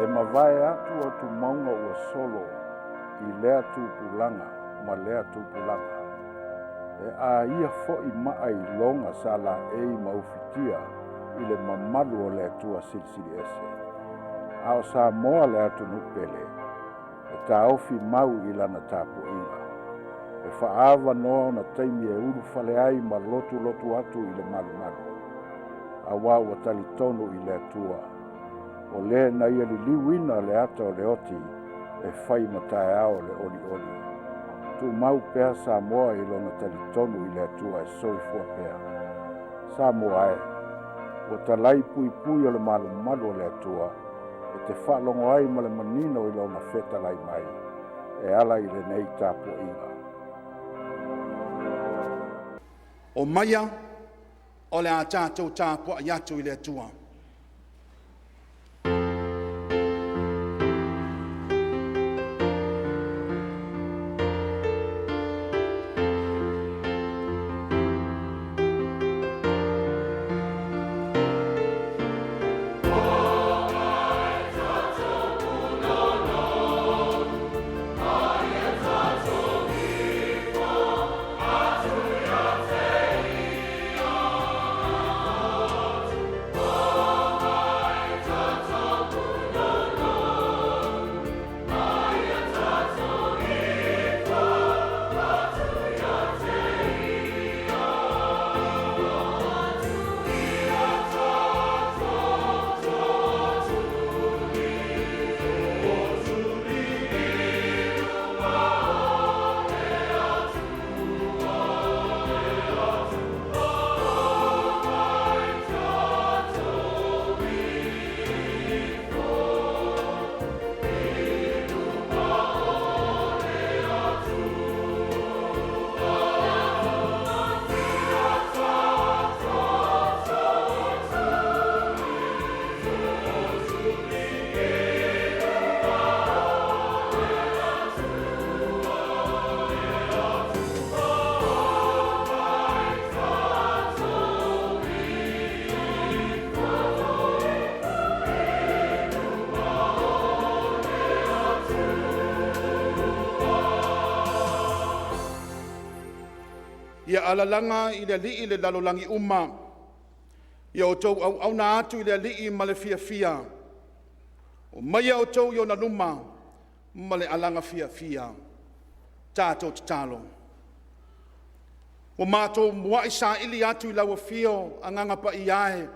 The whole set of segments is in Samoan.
E mavae atu atumauga ua solo i lea tupulaga ma lea tupulaga. E aia foi maa iloga sa laei ma ufitia i le mamalu o le Atua Silisili Ese. A o Samoa le atunuu pele, e taofi mau i lana tapuaiga. E faaavanoa ona taimi e ulufale ai ma lotulotu atu i le malumalu, auā ua talitonu i le Atua, o le na ia liliuina le ata o le oti e fai ma taeao o le olioli. Tumau pea Samoa i lona talitonu i le Atua e soifua pea. Samoa e, ua talai puipui o le malumalu o le Atua e te faalogo ai ma le manino i lona fetalai mai e ala i lenei tapuaiga. Omaia, o le a tatou tapuai atu i le Atua. Ia alalaga i le Alii le lalolagi uma, ia outou auauna atu i le Alii ma le fiafia, omaia outou i ona luma ma le alaga fiafia. Tatou tatalo. Ua matou muai saili atu i lau afio Agaga Paia e,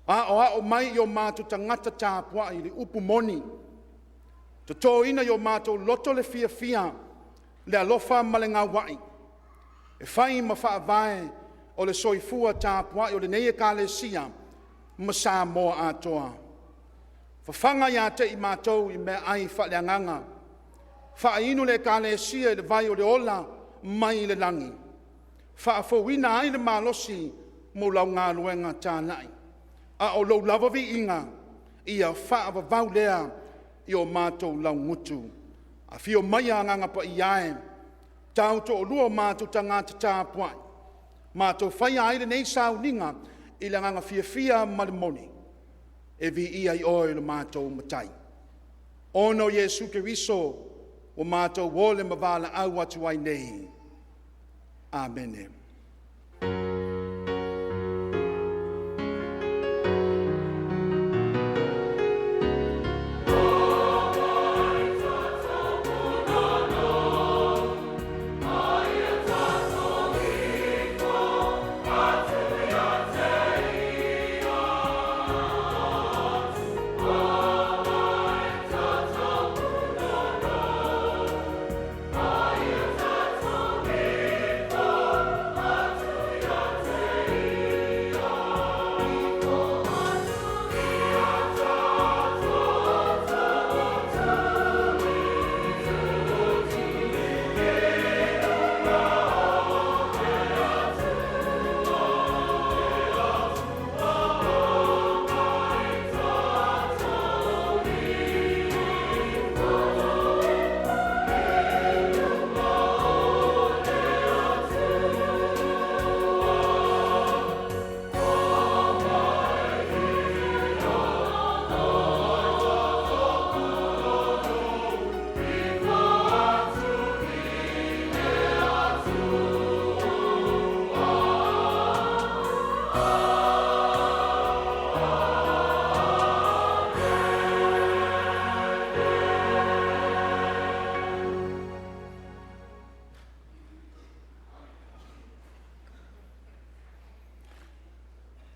aoao mai i o matou tagata tapuai le upu moni, totoina i o matou loto le fiafia, le alofa ma le gauai e fai ma faavae o le soifua tapuai o lenei Ekalesia ma Samoa atoa. Fafaga ia te i matou i meaai faaleagaga, faainu le Ekalesia i le vai o le ola mai le lagi, faafouina ai le malosi mo lau galuega talai, a o lou lava viiga ia faavavau lea i o matou laugutu. Afio maia Agaga Paia e, tau toalua o matou tagata tapuai, matou faia ai lenei sauniga i le agaga fiafia ma le moni e viia ai Oe lo matou Matai. Ona o Iesu Keriso ua matou ole ma valaau atu ai nei. Amene.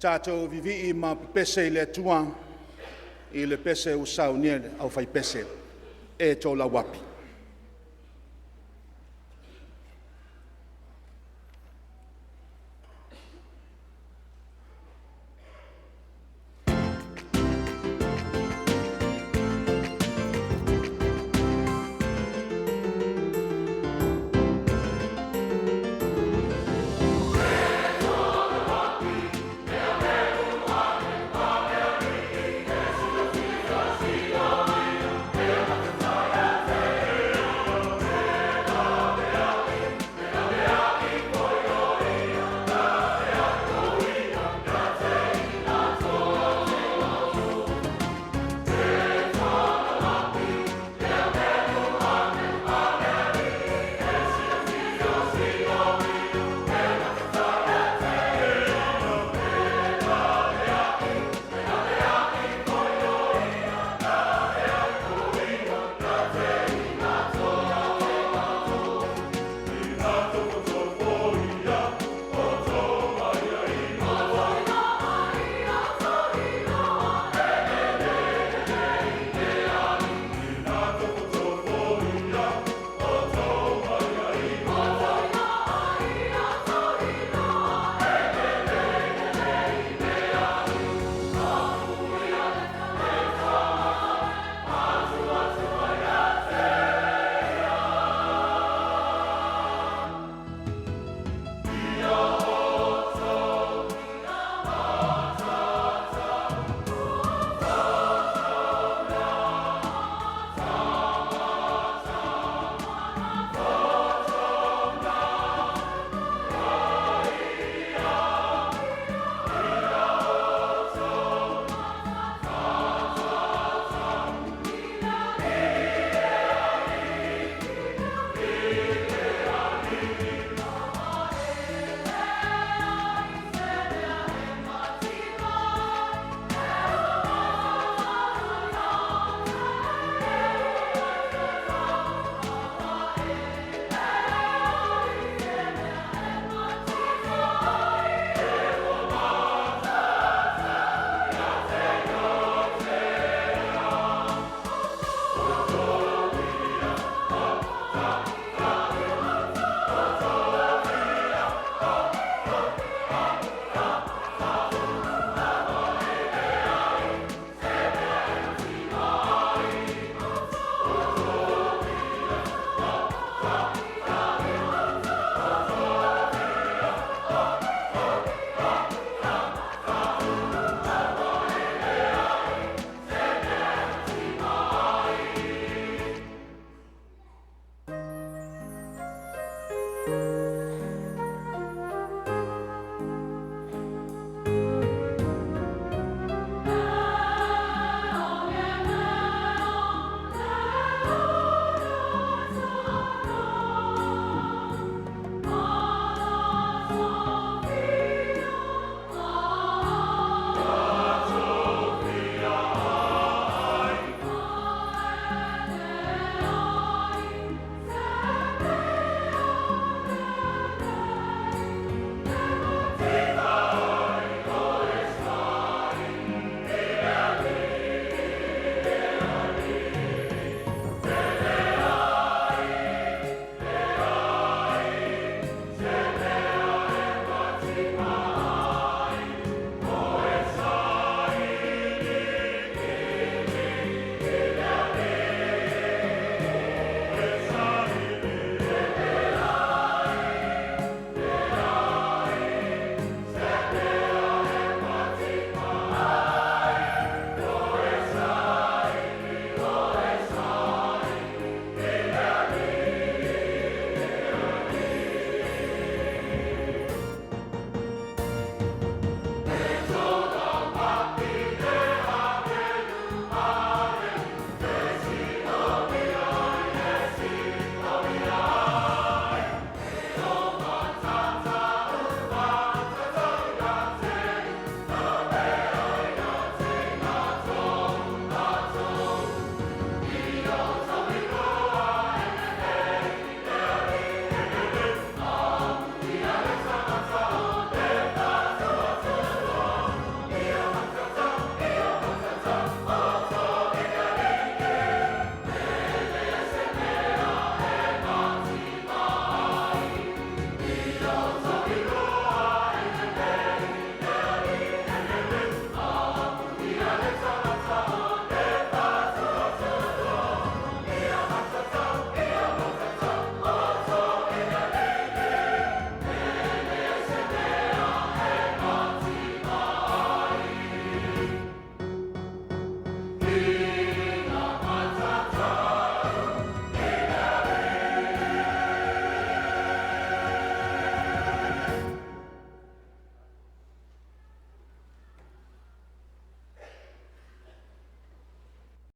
Tatou vivii ma pepese i le Atua i le pese ua saunia e le aufaipese. E tolau api.